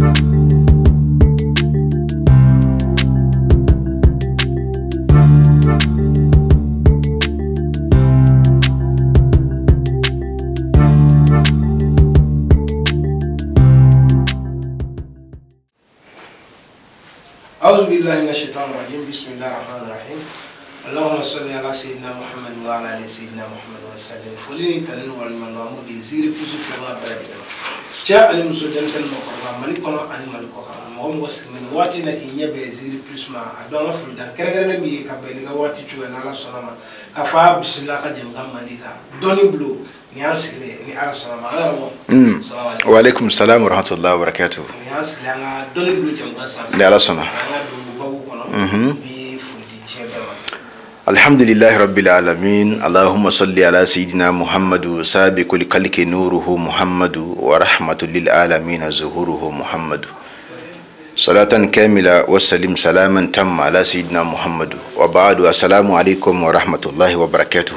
أعوذ بالله من الشيطان الرجيم بسم الله الرحمن الرحيم اللهم صل على سيدنا محمد وعلى آل سيدنا محمد وسلم foli ni tanu walima an b'o di Zikiri Plus filɛbaga bɛɛ lajɛlen ma cɛ ani muso denmisɛnnin mɔgɔkɔrɔba Mali kɔnɔ ani Mali kɔkan mɔgɔ mɔgɔ sigilen nin waati in na k'i ɲɛ bɛn Zikiri Plus ma a dɔn an ka folikan kɛrɛnkɛrɛnnen b'i ye ka bɛn n'i ka waati cogoya n'Ala sɔnna ma k'a fɔ a bisimila a ka jɛmukan mandi kan dɔnni bulon nin y'an sigilen ni Ala sɔnna ma an karamɔgɔ. Salamu aleykum. Wa aleykum salam wa rahmatullahi wa barakatuh. Nin y'an sigilen an ka dɔnni bulon jɛmukan sanfɛ. Ni Ala sɔnna. An ka don babu kɔnɔ. I bɛ foli di diɲɛ bɛɛ ma. Alhamdulillahi rabbil alamin Allahumma salli ala sayyidina Muhammadu sabiqul khalqi nuruhu Muhammadu wa rahmatul lil alamin zuhuruhu Muhammadu salatan kamila wa salim salaman tamma ala sayyidina Muhammadu wa ba'du assalamu alaikum wa rahmatullahi wa barakatuh.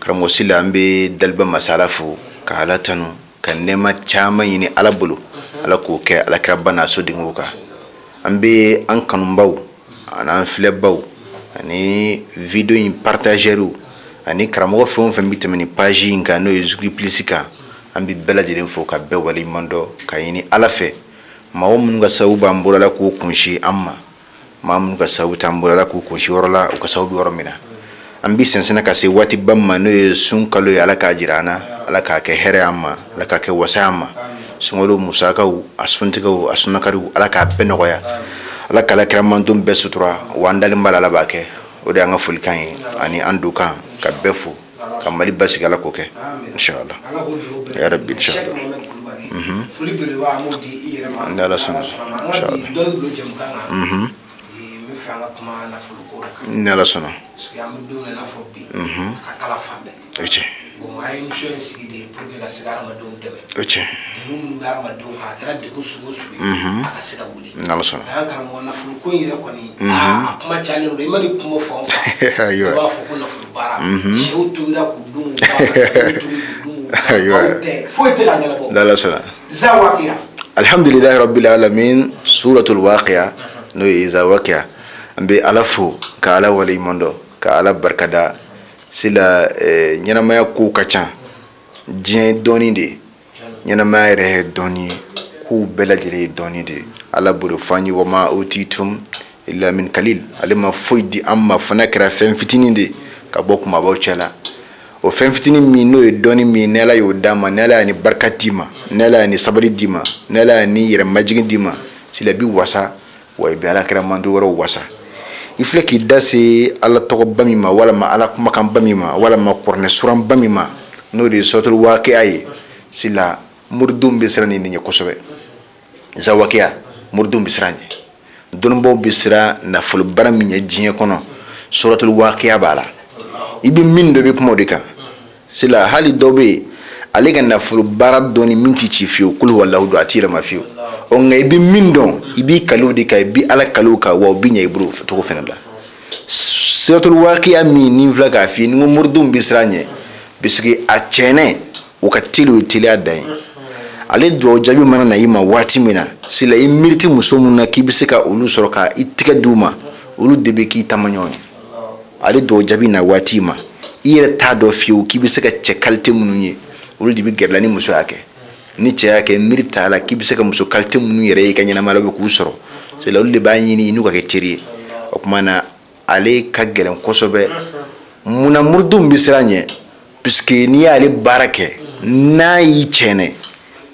Karamɔgɔ Sila an bɛ daliba masala fo ka Ala tanu ka nɛɛma caman ɲini Ala bolo Ala k'o kɛ alakiraba n'a sodenw kan. An bɛ an kanubaw an'an filɛbaw ani video in partageurs ani karamɔgɔ fɛn o fɛn bɛ tɛmɛ ni page in kan n'o ye Zikiri Plus kan an bɛ bɛɛ lajɛlen fo ka bɛɛ waleɲuman dɔn ka ɲini Ala fɛ maa minnu ka sababu b'an bolo Ala k'o kunsi an ma maa minnu ka sababu t'an bolo Ala k'u kunsi yɔrɔ la u ka sababu bɛ yɔrɔ min na. An bi sɛnsɛnna ka se waatiba ma n'o ye sun kalo ye Ala k'a jira an na Ala k'a kɛ hɛrɛ an ma Ala k'a kɛ wasa an ma sunkalo musakaw a suntigɛw a sunnakariw Ala k'a bɛɛ nɔgɔya Ala k'a alakira mantɔn bɛɛ sutura wa an dalen b'a la Ala b'a kɛ o de y'an ka folikan ye ani an donkan ka bɛɛ fo ka Mali basigi Ala k'o kɛ inshallah ya rabbi inshallah. Foli belebeleba an b'o di i yɛrɛ ma ni Ala sɔnna an ka bi dɔnni bulon jɛmukan kan n bɛ fɛ an ka kuma nafolo ko de kan ni Ala sɔnna parce que an bɛ don min na i n'a fɔ bi a ka kalan fan bɛɛ. O tiɲɛ. Bon an ye émission in sigi de pour que ka se ka hadamadenw dɛmɛ. O tiɲɛ. Degun minnu bɛ hadamadenw kan a kɛra degun sugu o sugu ye a ka se ka wuli. Ni Ala sɔnna. An karamɔgɔ nafolo ko in yɛrɛ kɔni a kuma cayalen don i ma nin kuma fan o fan i b'a fɔ ko nafolo baara sɛw tobira k'u dun k'u ban tobi k'u dun k'u ban tɛ foyi tɛ ka ɲɛnabɔ. Ni Ala sɔnna. Zawakiya. Alhamdulilahi rabbil alamin suratul waqiya n'o ye Zawakiya an bɛ Ala fo ka Ala waleɲuman dɔn ka Ala barikada Sila ɲɛnamaya kow ka ca diɲɛ ye dɔɔni de ye ɲɛnamaya yɛrɛ ye dɔɔni ye kow bɛɛ lajɛlen ye dɔɔni de ye Ala b'o de fɔ an ye wa ma utitum illa min kalil ale ma foyi di an ma fo n'a kɛra fɛn fitinin de ye ka bɔ kumabaw cɛ la o fɛn fitinin min n'o ye dɔɔni min ni Ala y'o d'a ma ni Ala y'a ni barika d'i ma ni Ala y'a ni sabali d'i ma ni Ala y'a ni yɛrɛ majigin d'i ma Sila i bɛ wasa wa i bɛ Ala kira mantɔn wɛrɛw wasa. I filɛ k'i da se Ala tɔgɔba min ma walama Ala kumakanba min ma walama kuranɛ suranba min ma n'o de ye suratul waqiya ye Sila moridenw bɛ siran nin ɲɛ kosɛbɛ. Zawakiya moridenw bɛ siran ɲɛ dɔnnibaw bɛ siran nafolo baara min ɲɛ diɲɛ kɔnɔ suratul waqiya b'a la i bɛ min dɔn i bɛ kuma o de kan Sila hali dɔ bɛ yen ale ka nafolo baara dɔɔni min tɛ ci fiyewu kulu walahu don a t'i yɛrɛ ma fiyewu ɔ nka i bɛ min dɔn i b'i kali o de kan i bɛ Ala kali o kan wa o bɛ ɲɛ i bolo cogo fana la suratul waqiya min ni n filɛ k'a f'i ye ni n ko moridenw bɛ siran ɲɛ parce que a cɛnɛ o ka teli o ye teliya dan ye ale duwawu jaabi mana na i ma waati min na Sila i miiri tɛ muso min na k'i bɛ se ka olu sɔrɔ ka i tɛgɛ d'u ma olu de bɛ k'i taamaɲɔgɔn ye ale duwawu jaabi na waati ma i yɛrɛ t'a dɔn fiyewu k'i bɛ se ka cɛ qualité minnu ye olu de bɛ gɛrɛ la ni muso y'a kɛ ni cɛ y'a kɛ miiri t'a la k'i bɛ se ka muso qualité minnu yɛrɛ ye i ka ɲɛnamaya la k'u sɔrɔ c'est olu de b'a ɲini i n'u ka kɛ teri ye o tuma na ale ka gɛlɛn kosɛbɛ munna moridenw bɛ siran ɲɛ puisque n'i y'ale baara kɛ n'a y'i cɛnɛ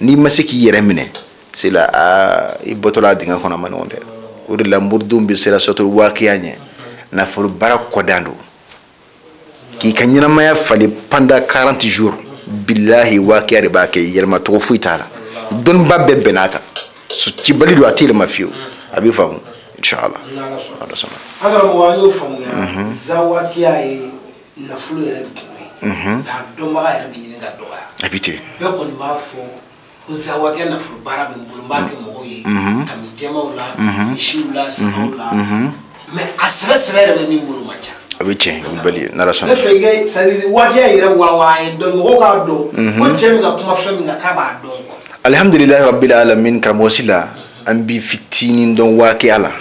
n'i ma se k'i yɛrɛ minɛ c'est la aa i bɔtɔla a dingɛ kɔnɔ a ma nɔgɔn dɛ o de la moridenw bɛ siran suratul waqiya ɲɛ nafolo baara kɔdan don k'i ka ɲɛnamaya falen pendant 40 jours bilahi waqiya de b'a kɛ yɛlɛma tɔgɔ foyi t'a la dɔnniba bɛɛ bɛnn'a kan cibali don a tɛ yɛlɛma fiyewu a bɛ faamu inshallah. Ala sɔnna. An karamɔgɔ an y'o faamuya Zawakiya ye nafolo yɛrɛ gundo ye nka dɔnbaga yɛrɛ bɛ ɲini ka dɔgɔya a bɛ ten bɛɛ kɔni b'a fɔ ko Zawakiya nafolo baara bɛ n bolo n b'a kɛ mɔgɔw ye kami jɛmaw la misiw la sagaw la mais a sɛbɛ sɛbɛ yɛrɛ bɛ min bolo man ca. A bɛ tiɲɛ o bɛ bali n'Ala sɔnna. Ne fɛ i ka c'est à dire waqiya yɛrɛ walawala an ye donc mɔgɔw k'a dɔn ko cɛ min ka kuma fɛn min kan k'a b'a dɔn quoi. Alhamdulilahi rabbil alamin. Karamɔgɔ Sila, an bi fitinin dɔn waqiya la.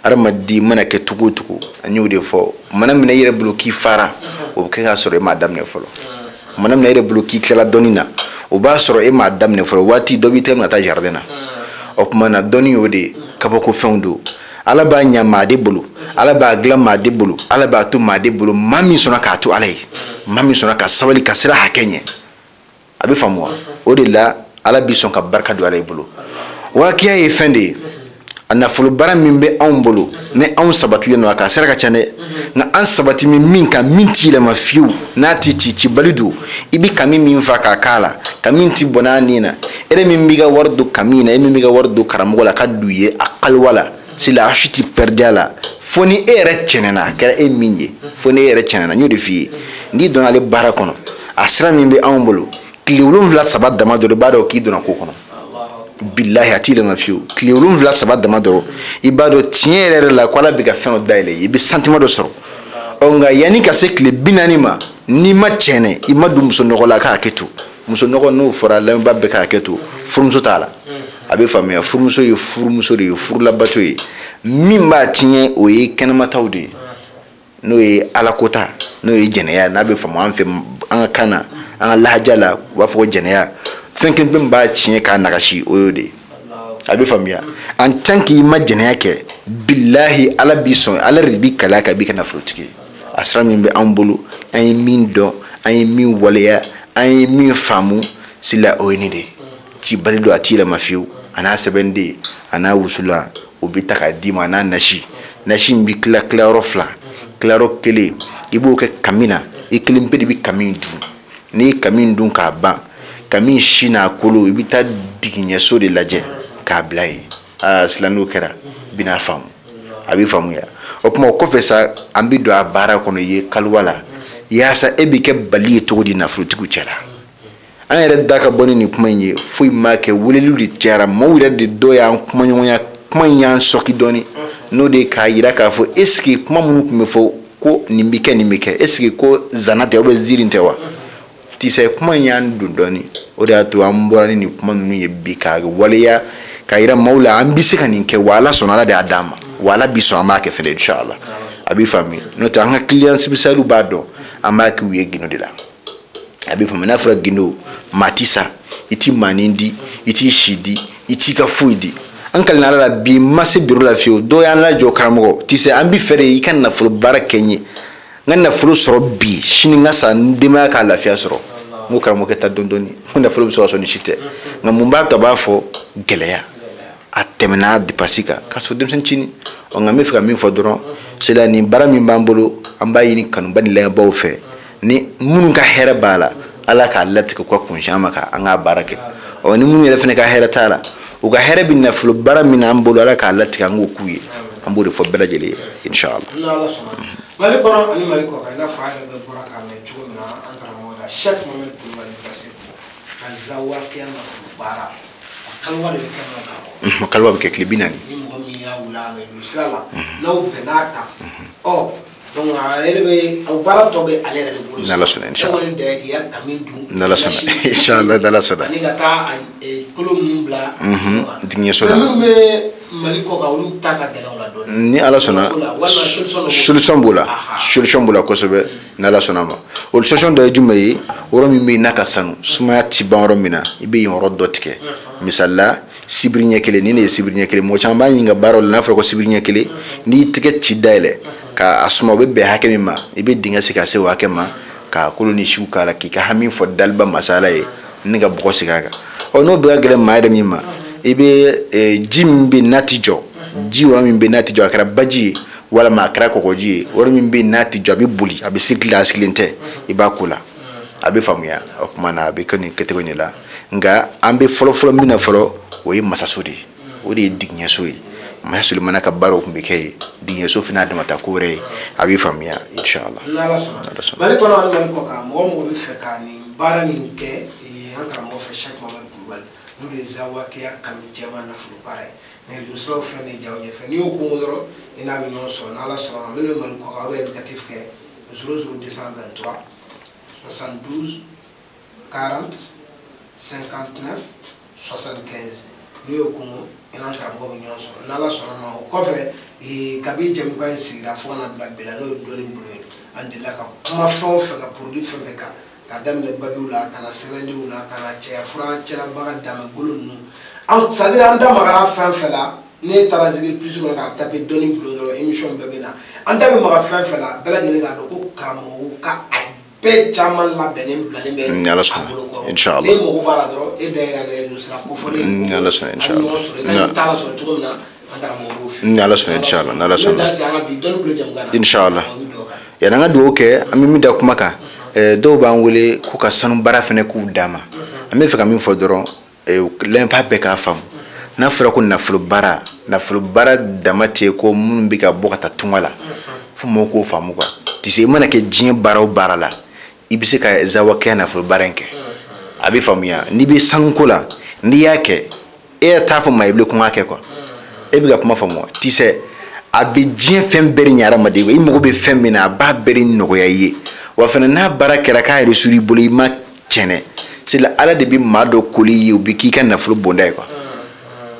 Adamaden mana kɛ cogo o cogo, an y'o de fɔ, mana minɛ i yɛrɛ bolo k'i fara, o bɛ kɛ k'a sɔrɔ e m'a daminɛ fɔlɔ. Mana minɛ i yɛrɛ bolo k'i tilala dɔnni na, o b'a sɔrɔ e m'a daminɛ fɔlɔ. Waati dɔ b'i tɛgɛ minɛ ka taa jardin na. O tuma na dɔnni y'o de ye, kabako fɛnw don. Ala b'a ɲa maa de bolo, Ala b'a dilan maa de bolo, Ala b'a to maa de bolo. Maa min sɔnna k'a to Ala ye, maa min sɔnna ka sabali ka sira hakɛ ɲɛ, a bɛ faamu wa? O de la Ala b'i sɔn ka barika don Ala bolo. Waqiya ye fɛn de ye, a nafolo baara min bɛ anw bolo ni anw sabatilen don a kan, a sira ka ca dɛ, nka an sabati min kan, min t'i yɛlɛma fiyewu, n'a t'i ci cibali don, i bɛ kami min fa k'a k'a la, kami ti bɔn n'a nin na. E yɛrɛ min b'i ka wari don kami na, e min b'i ka wari don karamɔgɔ la ka d'u ye a kaliwa la, sila a si ti pɛrɛdi a la, fo ni e yɛrɛ cɛnɛna, a kɛra e min ye, fo ni e yɛrɛ cɛnɛna. N y'o de f'i ye, n'i donna ale baara kɔnɔ, a sira min bɛ anw bolo, tile 7 saba dama dɔrɔn, i b'a dɔn k'i donna ko kɔnɔ. Bilahi a t'i yɛlɛma fiyewu. Tile 7 saba dama dɔrɔn, i b'a dɔn tiɲɛ yɛrɛ yɛrɛ la ko Ala bɛ ka fɛn dɔ dayɛlɛ, i bɛ sentiment dɔ sɔrɔ. Ɔ nka yanni ka se tile 40 ma, n'i ma cɛnɛ, i ma don muso nɔgɔ la, k'a hakɛ to. Muso nɔgɔ n'o fɔra, lamɛnbaa bɛɛ k'a hakɛ to, furumuso t'a la. A bɛ faamuya, furumuso ye furumuso de ye, furulabato ye. Min b'a tiɲɛ, o ye kɛnɛmataw de ye, n'o ye alakota, n'o ye jɛnɛya, n'a bɛ faamu an fɛ, an ka kan na, an ka lahaja la, u b'a fɔ ko jɛnɛya. Fɛn kelen min b'a tiɲɛ k'a nagasi, o y'o de ye. A bɛ faamuya, en tant qu'i ma jɛnɛya kɛ, bilahi Ala b'i sɔn, Ala de b'i kaliya kan, i b'i kɛ nafolotigi ye. A sira min bɛ anw bolo, an ye min dɔn, an ye min waleya, an ye min faamu, Sila, o ye nin de ye. Cibali don, a t'i yɛlɛma fiyewu. A n'a sɛbɛnden, a n'a wusula, o bɛ ta k'a d'i ma, a n'a nasi. Nasi in bɛ tila tilayɔrɔ fila. Tilayɔrɔ kelen, i b'o kɛ kami na, i kelen pe de bɛ kami dun. N'i ye kami dun k'a ban, kami si n'a kolo, i bɛ taa digiɲɛso de lajɛ k'a bila yen. Aa Sila, n'o kɛra, bɛna faamu, a bɛ faamuya. O tuma o kɔfɛ sa, an bɛ don a baara kɔnɔ i ye kaliwa la, yaasa e bɛ kɛ bali ye cogo di nafolotigiw cɛ la. An yɛrɛ da ka bɔ ni nin kuma in ye, foyi m'a kɛ, weleliw de cayara, maaw yɛrɛ de dɔ y'an kumaɲɔgɔnya, kuma in y'an sɔki dɔɔni, n'o de ye k'a yira k'a fɔ est ce que kuma minnu tun bɛ fɔ ko nin bɛ kɛ, nin bɛ kɛ, est ce que ko zana tɛ ou bien ziiri tɛ wa? Tisɛ kuma in y'an don dɔɔni, o de y'a to an bɔra ni nin kuma ninnu ye bi k'a waleya, k'a yira maaw la an bɛ se ka nin kɛ, wa Ala sɔnna, Ala de y'a d'an ma, wa Ala bi sɔn, an b'a kɛ fɛnɛ inshallah. A b'i faamuya, n'o tɛ an ka client spécial b'a dɔn, an b'a k'u ye gindo de la. A b'i faamuya, n'a fɔra gindo, maa ti sa, i ti maanin di, i t'i si di, i t'i ka foyi di. An kalenna Ala la bi, ma se biro la fiyewu, dɔw y'an lajɔ, karamɔgɔ tisɛ, an bi fɛ de i ka nafolo baara kɛ n ye, n ka nafolo sɔrɔ bi, sini n ka sa, n denbaya k'a lafiya sɔrɔ. N ko karamɔgɔkɛ ta dɔɔni dɔɔni, n ko nafolo bɛ sɔrɔ ka sɔrɔ ni si tɛ. Nka mun b'a to a b'a fɔ gɛlɛya, a tɛmɛna dépasse kan k'a sɔrɔ denmisɛnnin cinin. Ɔ nka n bɛ fɛ ka min fɔ dɔrɔn, c'est la nin baara min b'an bolo, an b'a ɲini kanuba ni lamɛnbaaw fɛ, ni minnu ka hɛrɛ b'a la, Ala k'a latigɛ u ka kunsi an ma ka an k'a baara kɛ. Ɔ ni minnu yɛrɛ fana ka hɛrɛ t'a la, u ka hɛrɛ bɛ nafolo baara min na an bolo, Ala k'a latigɛ an k'o k'u ye. An b'o de fɔ bɛɛ lajɛlen ye inshallah. N'Ala sɔnna, Mali kɔnɔ ani Mali kɔ kan, i n'a fɔ an yɛrɛ bɛɛ bɔra k'a mɛn cogo min na, an karamɔgɔ da Cheikh Mohamed Coulibaly Bassekou ka zawakiya nafolo baara, a kaliwa de bɛ kɛ nɔ karamɔgɔ. Kaliwa bɛ kɛ tile 40. Ni mɔgɔ min y'a wuli a nɛgɛjuru sira la, n'aw bɛnn'a kan, ɔ donc a yɛrɛ bɛ o baara tɔ bɛ ale yɛrɛ de bolo. N'Ala sɔnna inshallah. E kɔni dan ye k'i ka kami dun. N'Ala sɔnna inshallah, n'Ala sɔnna. Ani ka taa kolo ninnu bila. Digiɲɛso la. Minnu bɛ Mali kɔ kan, olu ta ka gɛlɛn o la dɔɔni. Ni Ala sɔnna, solution b'o la, solution b'o la kosɛbɛ, n'Ala sɔnna ma. O solution dɔ ye jumɛn ye? Yɔrɔ min bɛ yen n'a ka sanu, sumaya ti ban yɔrɔ min na, i bɛ yen yɔrɔ dɔ tigɛ. Misali la, sibiri ɲɛ kelen, nin de ye sibiri ɲɛ kelen. Mɔgɔ caman b'a ɲininka baaraw la, n'a fɔra ko sibiri ɲɛ kelen, n'i tɛgɛ ci dayɛlɛ k'a suma, o bɛ bɛn hakɛ min ma, i bɛ dingɛ segin ka se o hakɛ ma, k'a kolo ni siw k'a la, k'i ka hami fɔ daliba masala ye, ni ka bɔgɔ sigi a kan. Ɔ n'o bɛɛ ka gɛlɛn maa yɛrɛ min ma, i bɛ ji min bɛ yen n'a ti jɔ, ji yɔrɔ min bɛ yen n'a ti jɔ, a kɛra baji ye walima a kɛra kɔgɔji ye, yɔrɔ min bɛ yen n'a ti jɔ, a bɛ boli, a bɛ circuler, a sigilen tɛ, i b'a ko la. A bɛ faamuya, o tuma na a bɛ kɛ nin kɛcogo in de la. Nka an bɛ fɔlɔ-fɔlɔ min na fɔlɔ, o ye masaso de ye, o de ye digiɲɛso ye. Masa Sulemana ka baaraw tun bɛ kɛ yen, digiɲɛso fana y'a damata ko wɛrɛ ye. A bɛ faamuya inshallah. N'Ala sɔnna, Mali kɔnɔ ani Mali kɔ kan, mɔgɔ mɔgɔ bɛ fɛ ka nin baara nin kɛ an karamɔgɔ fɛ Cheikh Mohamed Coulibaly, n'o de ye zawakiya kami jɛman nafolo baara ye, nɛgɛjuru siraw filɛ nin ye jaw ɲɛfɛ, n'i y'o kongo dɔrɔn i n'a bɛ ɲɔgɔn sɔrɔ. N'Ala sɔnna, minnu bɛ Mali kɔ kan, aw bɛ indicatif kɛ 00 223 72 40 59. 75. N'i y'o kungo i n'an karamɔgɔ bɛ ɲɔgɔn sɔrɔ n'Ala sɔnna ma. O kɔfɛ kabi jɛmukan in sigira fo ka na bila bi la, n'o ye dɔnni bolo ye, an delila ka kuma fɛn o fɛn ka produit fɛn fɛn kan, ka daminɛ babiw la ka na sɛbɛndenw na ka na cɛya fura cɛlabaga damɛgolo ninnu, an c'est à dire an da magara fɛn fɛn la. Ne taara Zikiri Plus kɔnɔ k'a taper dɔnni bulon dɔrɔn, émission bɛɛ bɛ na. An da bɛ maga fɛn fɛn la, bɛɛ lajɛlen k'a dɔn ko karamɔgɔ ka a bɛɛ caman labɛnnen bilalen bɛ a bolo kɔrɔ. Inshallah. N'e mago b'a la dɔrɔn, e da ye ka nɛgɛjuru sira kofɔlen Ni Ala sɔnna, inshallah. an bɛ ɲɔgɔn sɔrɔ i ka t'a la sɔrɔ cogo min na, an karamɔgɔ b'o f'i ye. Ni Ala sɔnna, inshallah. Ni Ala sɔnna. N bɛ dan sigi an ka bi dɔnni bulon jɛmukan na. Inshallah. O bɛ dugawu kɛ. Yanni an ka dugawu kɛ, an bɛ min da kuma kan, dɔw b'an wele k'u ka sanu baara fana k'u d'a ma. An bɛ fɛ ka min fɔ dɔrɔn, lamɛnbaa bɛɛ k'a faamu, n'a fɔra ko nafolo baara, nafolo baara dama tɛ ko minnu bɛ ka bɔ ka taa tunga la, fo mɔgɔw k'o faamu quoi. Tu sais, i mana kɛ diɲɛ baara o baara la, i bɛ se ka zawakɛ nafolo baara in kɛ. A bɛ faamuya, n'i bɛ sanuko la, n'i y'a kɛ, e yɛrɛ t'a fɔ maa ye bilen ko n k'a kɛ quoi. E bɛ ka kuma faamu wa? Tu sais, a bɛ diɲɛ fɛn bɛɛ de ɲɛ hadamaden, i mago bɛ fɛn min na, a b'a bɛɛ de nɔgɔya i ye. Wa fana n'a baara kɛra k'a yɛrɛ suru i bolo, i ma tiɲɛ, c'est la Ala de bɛ maa dɔ koli i ye, o bɛ k'i ka nafolo bonda ye quoi.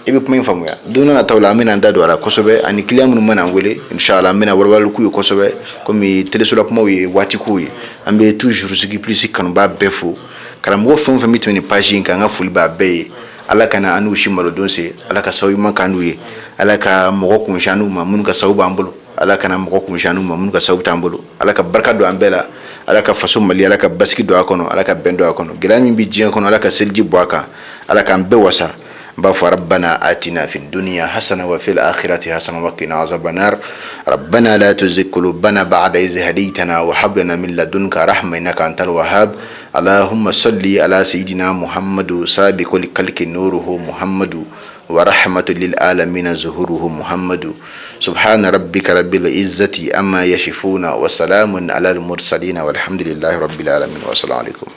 I bɛ kuma in faamuya. Don dɔ nataw la, an bɛna an da don a la kosɛbɛ, ani client minnu mana an wele, inshallah, an bɛna walawalali k'u ye kosɛbɛ, komi telesola kumaw ye waati kow ye. An bɛ toujours Zikiri Plus kanubaa bɛɛ fo, karamɔgɔ fɛn o fɛn bɛ tɛmɛ nin page in kan, an ka foli b'a bɛɛ ye. Ala kana an n'u si malodon se, Ala ka sababu ɲuman k'an n'u ye, Ala ka mɔgɔ kunsi an n'u ma minnu ka sababu b'an bolo, Ala kana mɔgɔ kunsi an n'u ma minnu ka sababu t'an bolo. Ala ka barika don an bɛɛ la, Ala ka faso Mali, Ala ka basigi don a kɔnɔ, Ala ka bɛn don a kɔnɔ. Gɛlɛya min bɛ diɲɛ kɔnɔ, Ala ka seliji bɔ a kan, Ala k'an bɛɛ wasa. N b'a fɔ rabbana atina fid dunya hasana wa fil akhirati hasana wa qina azaban nar. Rabbana la tuzigh qulubana ba'da idh hadaytana wa hab lana min ladunka rahma innaka antal wahhab. Allahumma salli ala sayyidina Muhammadu sabiqul khalqi nuruhu Muhammadu wa rahmatul lil alamin zuhuruhu Muhammadu. Subhana rabbika rabbil izzati amma yasifuna wa salamun alal mursalin walhamdulillahi rabbil alamin. Wa assalamu alaikum.